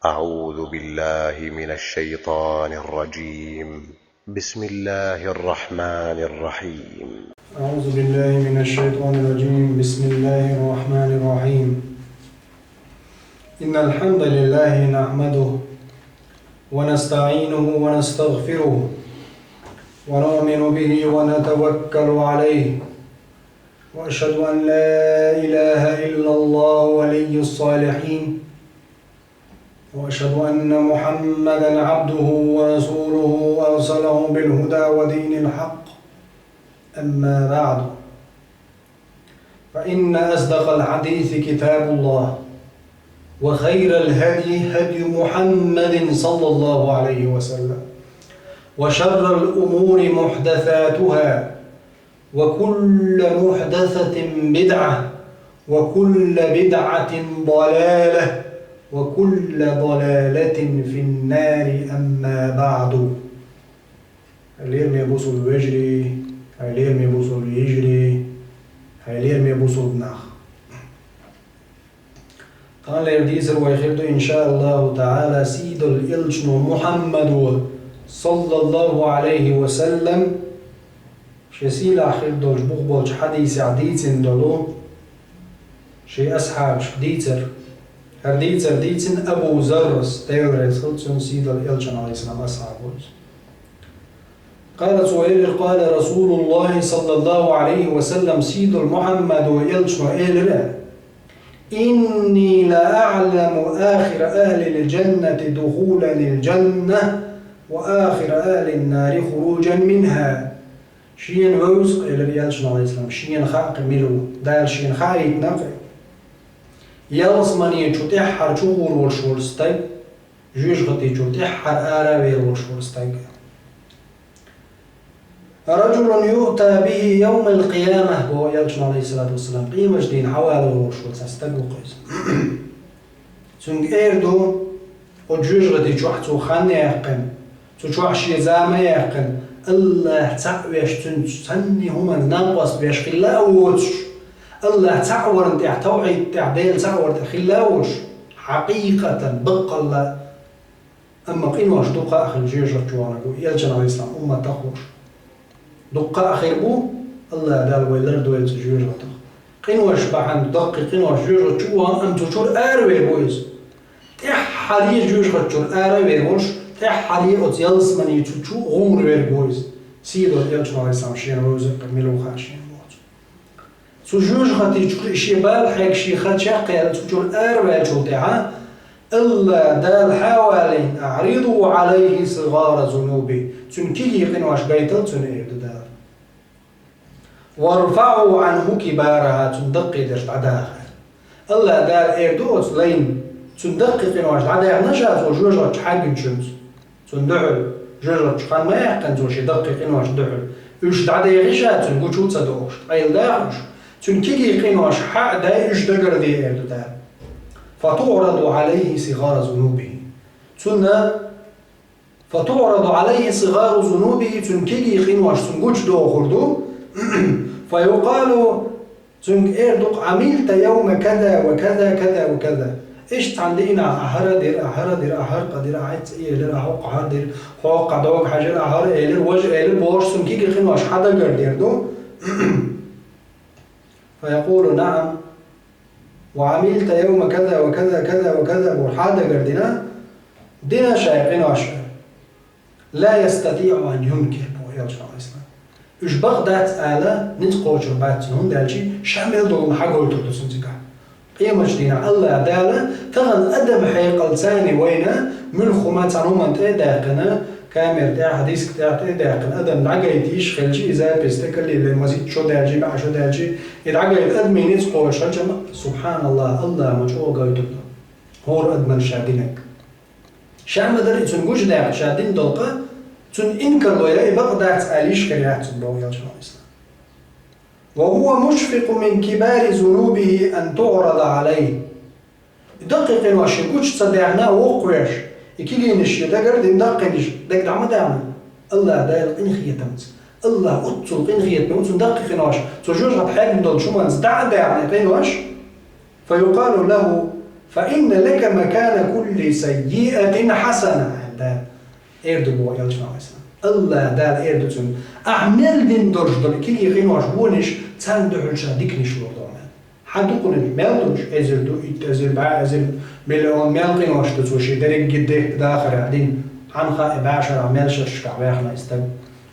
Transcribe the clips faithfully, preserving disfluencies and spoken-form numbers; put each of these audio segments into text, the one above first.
أعوذ بالله من الشيطان الرجيم. بسم الله الرحمن الرحيم. أعوذ بالله من الشيطان الرجيم. بسم الله الرحمن الرحيم. إن الحمد لله نحمده ونستعينه ونستغفره ونؤمن به ونتوكل عليه، وأشهد أن لا إله إلا الله ولي الصالحين، وأشهد أن محمدا عبده ورسوله أرسله بالهدى ودين الحق. أما بعد، فإن أصدق الحديث كتاب الله، وخير الهدي هدي محمد صلى الله عليه وسلم، وشر الأمور محدثاتها، وكل محدثة بدعة، وكل بدعة ضلالة، وكل ضلالة في النار. أما بعد. Хьоме бусалба вежарий, хьоме бусалба йижарий, хьоме бусалба нах. Таханлера дийцар вай хир ду, иншааллаху таала, сийдолча элчано Мухьаммадо, саллаллаху Ӏалайхи ва саллам, шен сийлахь хир долча бух болча хьадисехь дийцина долу шен асхьабашка дийцар. ХӀара дийцар дийцина Абу Заррас, Дела реза хилва цунна, сийдолча элчан, Ӏалайхиссалам, асхьаб ву иза. Къала, цо элира: «Къала Расулуллахи саллаллаху Ӏалайхи ва саллам», сийдолча Мухьаммадо, элчано, элира: «Инни ла аӀламу ахира ахӀлил джаннати духулан лил джанна ва ахира ахӀлин нари хуруджан минхӀа». Шена вевза, элира элчано, Ӏалайхиссалам, шена хаьа кхин мила ву, Дала шена хаийтина кхин. Ялсамани чу тӀаьххьара чугӀур волуш волу стаг, жоьжахати чуьра тӀаьххьара ара а вер волуш волу стаг. «Раджулун юъта бихи йовмал къиямах», боху элчано, Ӏалайхиссалату вассалам, къематдийнахь хьавалор волуш волу цхьа стаг ву кху иза. Цуьнга эр ду, оцу жоьжахати чохь цо хан яьккхина, цу чохь шен зама яьккхина, АллахӀ цхьаъ веш, цуьнца цхьанне хӀуманца накъост веш хилла а воцуш, АллахӀ цхьаъ варна тӀехь, тавхьид тӀехь, Дела цхьаъ варна тӀехь хилла а волуш, хьакъикъатан, баккъалла а. Амма къинош дукха а хилла жоьжахати чу ваханарг ву, элчан, Ӏалайхиссалам, умматах а волуш. Дукха а хир бу, АллахӀ Дала вай лардойла цу жоьжахатех. Къинош бахьана, даккхий къинош, жоьжахати чу а вахана, амма цу чуьра ара а вер ву иза. ТӀаьххьара жоьжахати чуьра ара а вер волуш, тӀаьххьара оцу ялсамани чу, чу гӀур верг ву иза. Сийдолча элчано, Ӏалайхиссалам, шена вевза кхин мила ву хаьа шена боху цо. Цу жоьжахати чуьра и шен бала хьегна, шен хан чекхъяьлла, цу чуьра араваьллачул тӀаьхьа, АллахӀ Дала хьа а валийна: «АӀриду Ӏалайхи сигара зунуби», цуьнан кегий къинош гайтал цунна, эр ду Дала. «ВарфаӀу Ӏанху кибараха», цуьнан даккхий дерш дӀадаха. АллахӀ Дала эр ду оцу лайна, цуьнан даккхий къинош дӀадаьхна ша цо жоьжахати чу хьаьгначуьнца. Цунна дуьхьал, жоьжахати чу хан ма яьккхина цо шен даккхий къиношна дуьхьал. Уьш дӀадехи ша, цуьнан гучу ца дохуш, къайладаха уьш. Цуьнан кегий къинош хьа а дай, уьш дагарде, эр ду Дала. «ФатуӀраду Ӏалайхи сигара зунубихи». Цунна, «ФатуӀраду Ӏалайхи сигару зунубихи», цуьнан кегий къинош цунна гучудохур ду. «Фаюкъалу», цуьнга эр ду: «Ӏамилта йовма каза ва каза, каза ва каза». Иштта цхьана дийнахь ахьа хӀара дира, ахьа хӀара дира, ахьа хӀара къа дира, ахьа хӀинца и элира, ахьа хӀокху хӀара дира, хьо хӀокху догу хьаьжира, ахьа хӀара элира, важа элира бохуш, цуьнан кегий къинош хьа дагардер ду. «Фаякъулу: наӀам». «Ва Ӏамилта йовма каза ва каза, каза ва каза», бохуш хьа дагардина, дина шайн къинош. «Ла ястатиӀу ан юнкир», боху элчано, Ӏалайхиссалам. Уьш бакъ дац ала ницкъ кхочур бац цунна, хӀунда аьлча ша мел долу хьагойтур ду цунна цигахь. Къематчу дийнахь АллахӀ Дала тахана адам хьекъалца вайна муьлхха хӀума цхьана хӀуманна тӀе а даьккхина, камера тӀехь, диска тӀехь тӀе а даьккхина, адам дӀагайта йиш хилча, и запись тӀекаллий, вайн мазит шо даьлчий, бӀе шо даьлчий, и дӀагайта адамийн ницкъ кхочуш хилча, субхьаналлахӀ, АллахӀ ма чӀогӀа гойтур ду хӀора адамна ша динарг. Ша ма-дарра и цунна гучудаьккхина ша дина долу къа, цунна инкарло ян и бакъ дац ала йиш хир яц цунна, боху элчано, Ӏалайхиссалам. «Ва хӀува мушфикъу мин кибари зунубихи ан туӀрада Ӏалайхи». И даккхий къинош шен гучу ца даьхна а воккхавеш, и кегийнаш шен дагара дина даккхийнаш дага дӀа ма даьхна, АллахӀ Дала къинхетамца, АллахӀ оццул къинхетаме ву, цунна даккхий къинош, цо жоьжахати хьегна долчу хӀуманца дӀа а даьхна и къинош, «фаюкъалу лаху: «Фа инна лака макана кулли саййиатин хьасана», аьлла Дала. Эр ду боху элчано. Аллах Дала эр ду цунна: «Ахь мел дина долуш долу кегий къинош, вонаш, царна дуьхьал ша диканаш лур ду хьуна». Хьан дукха мел долуш, эзар ду, итт эзар, бӀе эзар, миллион мел къинош ду цо шен дерриге дехка дахарехь дина, хьан хаьа, бӀе шарахь мел шаршкахь вехна и стаг.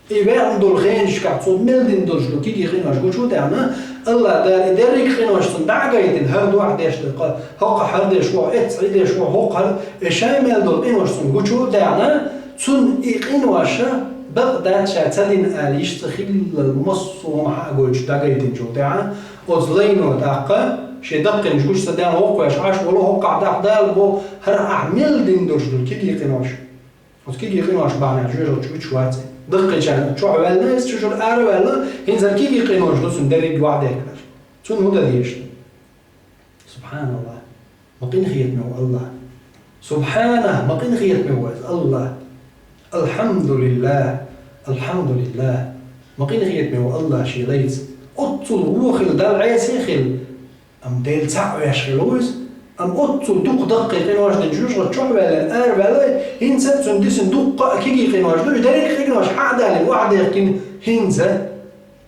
И вехна долу хенашкахь цо мел дина долуш долу кегий къинош гучу а даьхна, Аллах Дала и дерриге къинош цунна дӀа а гайтина, хӀара дуьхьа деш ду, кха-, хӀокху хӀара деш ву, эццахь и деш ву, хӀокху хӀара, и ша мел долу къинош цунна гучу а даьхна, цунна и къинош бакъ дац ша ца дина ала йиш ца хиллал массо а хӀума хьа а гойтуш дӀагайтинчул тӀаьхьа, оцу лайно тӀаккха, шен даккхийнаш гучу ца даьхна, воккхавеш Ӏаш волу, хӀокхахь даха Дала боху, хӀара ахь мел дина долуш долу кегий къинош. Оцу кегий къинош бахьанехь жоьжахати чу гучуш вац и. Даккхийчарна чохь ваьлла, иза чу чуьра ара а ваьлла, хӀинца кегий къинош ду цунна дерриг вахь дехкинарш. Цунна хӀун дан дезаш ду? Субханаллах. Ма къинхетаме ву Аллах. Субханах, ма къинхетаме ву иза Аллах. Алхьамдулиллах, алхьамдулиллах. Ма къинхетаме ву Аллах шен лайца. Оццул вон хилла, Далла Ӏеса а хилла. Амма Дела цхьаъ веш хилла ву иза. Амма оццул дукха даккхий къинош дина жоьжахати чохь а ваьлла, ара а ваьлла, хӀинца а цунна дисина дуккха а кегий къинош ду, и дерриг а къинош хьа а далийна, охьадехкина хӀинца.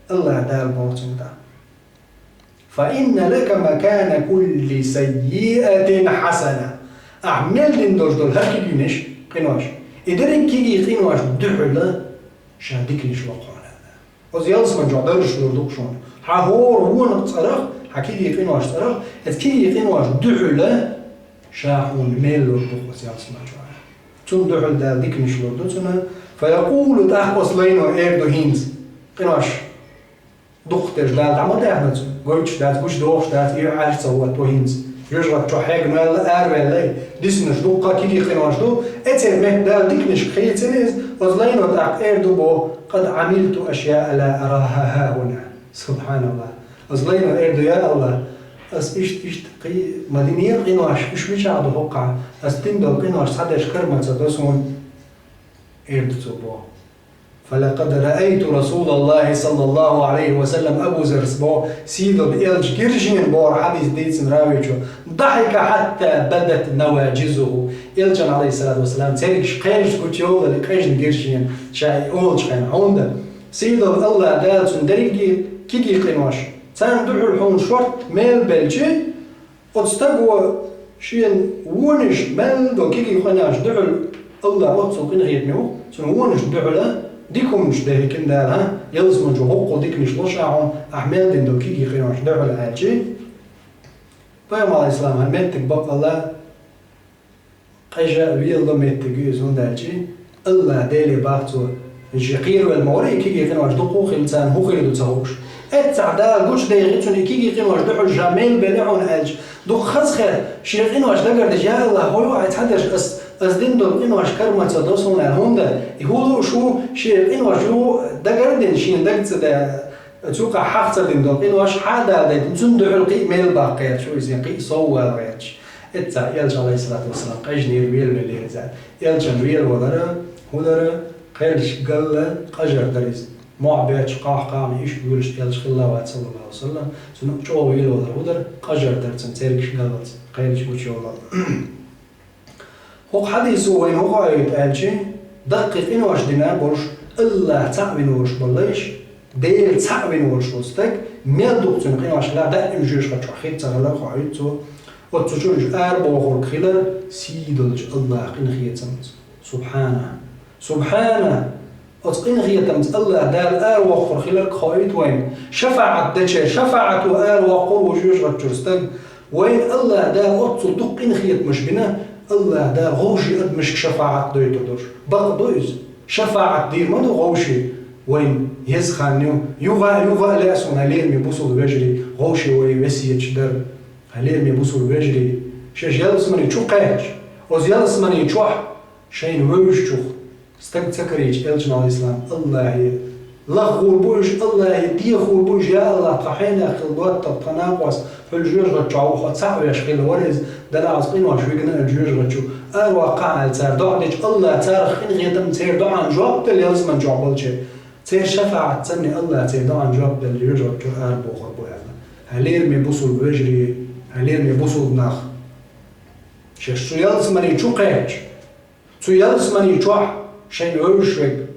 Аллах Дала боху цунна тӀаккха: «Фа инна лака макана кулли саййиатин хьасана». Ахь мел дина долуш долу хӀара кегийнаш, къинош, и дерриг а кегий къинош дуьхьала ша диканаш ло хьуна. Оцу ялсамани чохь даржаш лур ду-кх шуна. Хьан хӀора вонах цӀарах, хьан кегий къинош цӀарах, оцу кегий къинош дуьхьала ша хьуна мел лур ду-кх оцу ялсамани чохь. Цунна дуьхьала Дала диканаш лур ду цунна. Фа якъулу, тӀаккха оцу лайно эр ду хӀинца: «Къинош дукха дерш Дала дӀа ма даьхна цунна, гойтуш дац, гучудохуш дац, и Ӏаш ца хӀотто хӀинца. Жоьжахати чохь хьегна ваьлла, ара ваьлла, дисинарш дуккха а кегий къинош ду, эцеран метта Дала диканашка хийцина иза, оцу лайно тӀаккха эр ду боху: къад Ӏамилту ашяа ла араха хӀахӀуна». Субханаллах. Оцу лайно эр ду: «Я Аллах, ас иштта, иштта кхин а ма динера къинош, уьш мичахь ду хӀокхахь, ас дина долу къинош цхьадерш кара ма ца до суна», эр ду цо боху. «Фа лакъад раайту Расулаллахи саллаллаху Ӏалайхи ва саллам», Абу Заррас боху, сийдолу элча гиржина боху хьадис дийцина равичо, «дахьика хьатта бадат наважизуху». Элчан, Ӏалайхиссалату вассалам, цергаш кхелаш гучу йолале къежна гиржина ша и олучу хенахь. ХӀунда? Сийдолу Аллах Дала цунна дерриге кегий къинош, царна дуьхьал хьуна шорта мел белчи, оцу стаго шен вонаш мел долу кегий къинош дуьхьал, Аллах оццул къинхетаме ву, цунна вонаш дуьхьала дика хӀуманаш дехкина Дала, ялсамани чу хӀоккхул диканаш ло ша хьуна, ахь мел дина долу кегий къинош дуьхьала аьлчи. Пайхамар, Ӏалайхиссалам, хӀара меттиг баккъалла къежа а, велало меттиг ю иза, хӀунда аьлчи Аллах Деле бах цо, шен кхеравелла ма вара и кегий къинош дукха а хилла, царна хӀун хир ду ца хууш. Эццахь Дала гучудехи цунна и кегий къинош дуьхьал ша мел белли хьуна аьлча, дукха хазахетта шен къинош дагардича: «Я Аллах, хӀой ву хьайн цхьадерш, ас, ас дина долу къинош кара ма ца до суна», аьлла. ХӀунда? И хӀун лууш ву, шен къинош ю дагардина, шена дага ца де, цу юкъахь хьаха ца дина долу къинош хьа а даладайтина, цунна дуьхьал кхин а мел баккха гӀерташ ву иза, кхин а сов вала гӀерташ. Эццахь элча, Ӏалайхиссалату вассалам, къежнера, велавеллера иза. Элчан велавалар хӀун дара? Кхелаш галла къажар дара иза. Мохь бетташ, кхахь-кхахьна иштта воьлуш элча хилла вац, саллаллаху Ӏалайхи ва саллам. Цунна чӀогӀа велавалар хӀун дара? Къажар дара цунна цергаш галлалц, кхелаш гучуйоллалц. ХӀокху хьадисо вайна хӀун хоуьйту аьлчи, даккхий къинош дина болуш, Аллах цхьаъ вина волуш боллайш, Дела цхьаъ вина волуш волу стаг, мел дукха цуьнан къинош хилла, даим жоьжахати чохь хир ца хилар хоуьйту цо. Оццу чу уьш арабохург хилар сийдолчу Аллах къинхетамца. Субхана! Субхана! Оцу къинхетамца Аллах Дала аравоккхур хиларг хоуьйту вайна. ШафаӀат дечеран шафаӀато аравоккхур ву жоьжахати чуьра стаг. Вайна Аллах Дала оццул дукха къинхетамаш бина, Аллах Дала гӀовши адамашка шафаӀат дойтур долуш. Бакъ ду иза. ШафаӀат дийр ма ду гӀовши. Вайна еза хан ю. Юха а, юха а лаьа суна, хьан лераме бусулба вежарий, гӀовши вай весеташ дар. Хьан лераме бусулба вежарий, шаьш ялсамани чу кхаьчча, оцу ялсамани чохь шайна вевзачух стаг ца карийча, элчано, Ӏалайхиссалам, Аллахе лаххур бу уьш, Аллахе дехур бу уьш: «Я Аллах, тхан хьенех хилла доттагӀа, тхан накъост хьуьлла жоьжахати чохь ву, хьо цхьаъ веш хилла вара иза, Дала, оцу къинош вигна аьлла жоьжахати чу». Арахь ваха кхаьчча, аьлла, цара доӀа дича, Аллах царах къинхетам, церан доӀан жоп делла ялсамани чохь болчеран. Церан шафаӀат санна Аллах церан доӀан жоп делла жоьжахати чуьра арабохур бу аьлла. Хьан лераме бусулба вежарий, хьан лераме бусулба нах. Шаьш цу ялсамани чу кхаьчча, цу ялсамани чохь шайна вевзаш верг,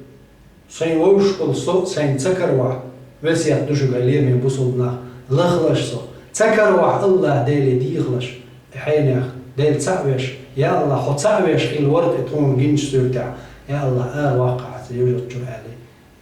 шайна вевзаш волу со а, сайна ца каравахь, весет ду шуьга, лераме бусулба нах, лахалаш со. Ца каравахь, АллахӀ Деле дехалаш, и хьенех, Дела цхьаъ веш, я АллахӀ, хьо цхьаъ веш хилла вара-кх и тхуна гиначу суьртехь, я АллахӀ, ара ваккха хьан цу вевзачуьра аьлла.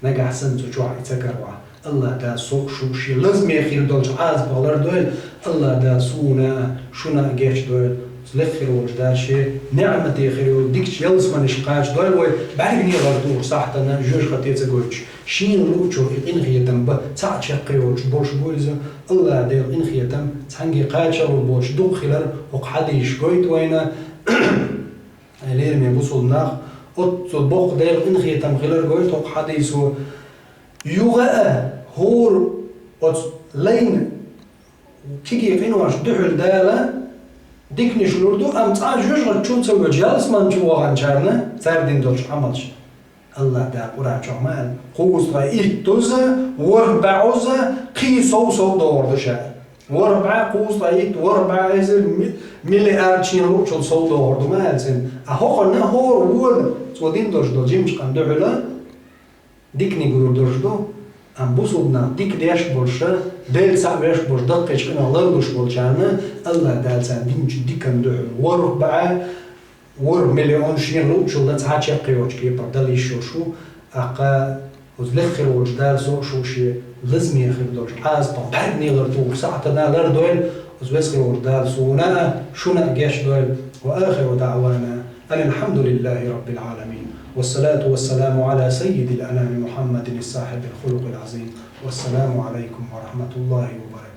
Нагахь санна цу чохь и ца каравахь, АллахӀ Дала со а, шу а шен лазаме хир долчу Ӏазапах лардойла, АллахӀ Дала суна а, шуна а гечдойла. Лекха хир волчу Дала шен неӀмате хир йолу дикачу ялсаманешка кхачадойла вай, бӀаьргане гӀар тухуш сахьтана жоьжахате ца гойтуш. Шена луучуьра и къинхетам бан цхьаъ чекх йоцуш болуш бу иза. АллахӀ Делан къинхетам цхьаьнгге кхачалур боцуш дукха хилар хӀокху хьадисаш гойту вайна. Лераме бусулба нах, оццул боккха Делан къинхетам хилар гойту хӀокху хьадисо. Юха а хӀора оцу лайна кегий къиношна дуьхьал Дала диканаш лур ду, амма цкъа жоьжахати чу ца воьдуш, ялсамани чу ваханчарна, цара дина долчу Ӏамалш. АллахӀ Дала Къуръан чохь ма аьлла: «Кхузткъе иттазза, ворхӀ бӀозза, кхин сов-сов догӀур ду ша». ВорхӀ бӀе кхузткъе итт, ворхӀ бӀе эзар, ми-, миллиард шена луучул сов догӀур ду ма аьлла цуьнан. Ткъа хӀокхунна хӀора вон, цо дина долуш долу жимачу къинна дуьхьал диканиг лур долуш ду, амма бусулба нах дика деш болуш, Дела цхьаъ веш болуш, даккхийчу къинойх ларлуш болчарна, АллахӀ Дала царна динчу диканна дуьхьал ворхӀ бӀе, ворхӀ миллион шена луучул дан цхьа чекх йоцучу кепара дала йиш йолуш ву, тӀаккха оцу лекха хир волчу Дала со а, шу а шен лазаме хир долчу Ӏазапах бӀаьргане гӀар тухуш сахьтана лардойла, оцу веза хир волчу Дала суна а, шуна а гечдойла. Ва ахиру даӀвана анил хьамдулиллахӀи раббил Ӏаламин. Вассалату вассаламу Ӏала саййидил анами Мухьаммадин сахьибил хулукъил Ӏазим. Вассаламу Ӏалайкум ва рахьматуллахӀи ва баракатухӀ.